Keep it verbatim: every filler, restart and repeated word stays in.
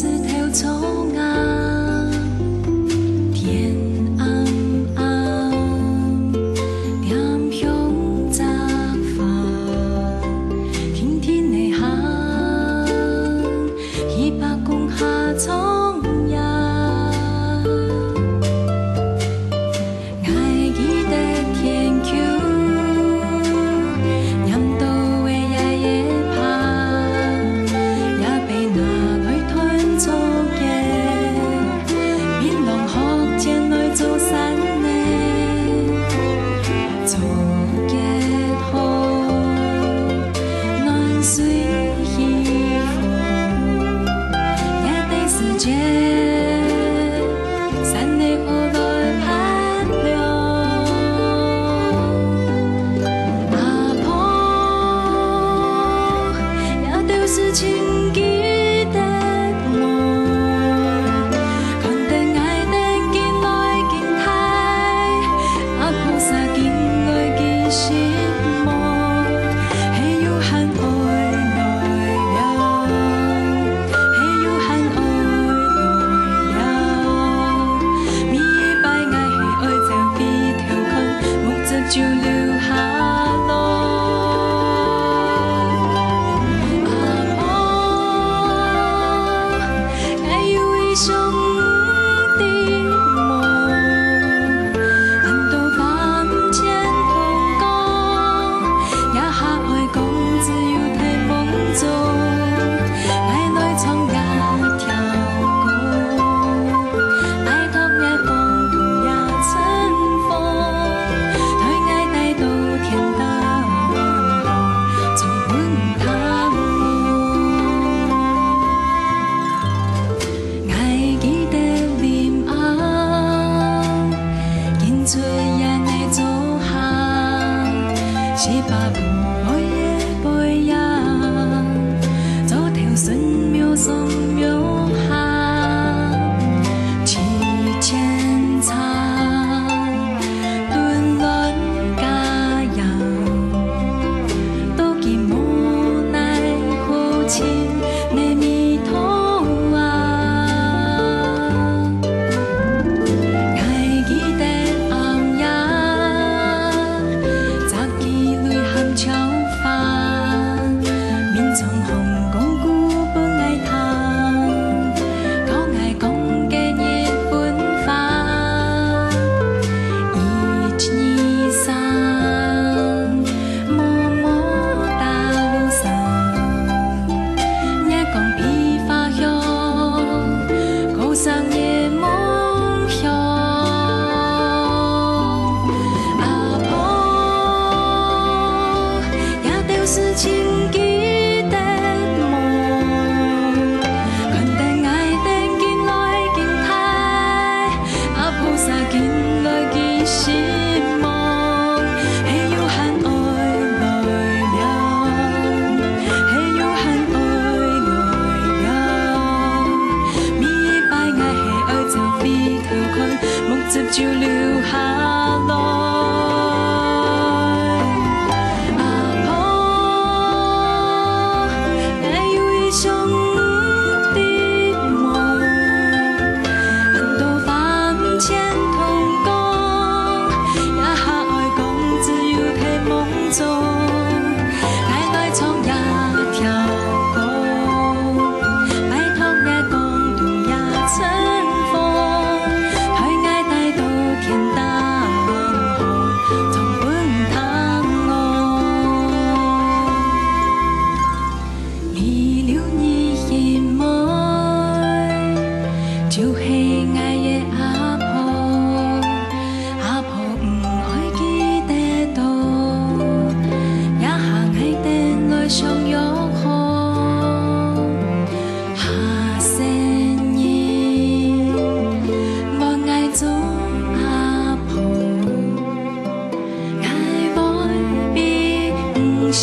石頭床啊，天暗暗，點香燭花，定定仔行，去伯公下床呀。 𠊎記得天橋，黏到个爺爺爬，也被拿來斷做結，檳榔殼剪來做傘仔，做結好，暖水去烘，也得時節。 山裡好來伴尞。阿婆，這兜事情記得無？看得𠊎等緊來緊大，阿婆儕緊來緊失望。 係有閒愛來尞，係有閒愛來尞。每一擺𠊎係愛走回頭看，目汁就流下來。阿婆， 𠊎有一雙的夢，恁多話毋曾同講，這下愛講只有在夢中。𠊎來唱這條歌，拜託若光同若春風，帶𠊎帶到天頂，唱分佢聽。 𠊎記得臨暗，緊出院仔灶下，食飽毋愛个背影，灶頭脣廟上廟下，七千層。 燉卵加鹽，到今無奈何尋个味道啊。𠊎記得暗夜，摘幾蕊含笑花，眠床項公公分𠊎聽，教𠊎 講个日本話，一二三，麼麼噠嚕聲，月光比花香，高山夜夢鄉。阿婆， 這兜事情記得無？看得𠊎等緊來緊大，阿婆儕緊來緊失望。係有閒愛來尞，係有閒愛來尞。每一擺𠊎係愛走回頭看，目汁就流下來。 阿婆，𠊎有一雙的夢，恁多話毋曾同講，這下愛講只有在夢中。𠊎來唱這條歌，拜託若光同若春風，帶𠊎帶到天頂。 唱分聽哦。二六二兄妹，就係𠊎个阿婆。阿婆毋愛記得到，這下𠊎等來相約好。 下生日，換𠊎做阿婆，𠊎會比你惜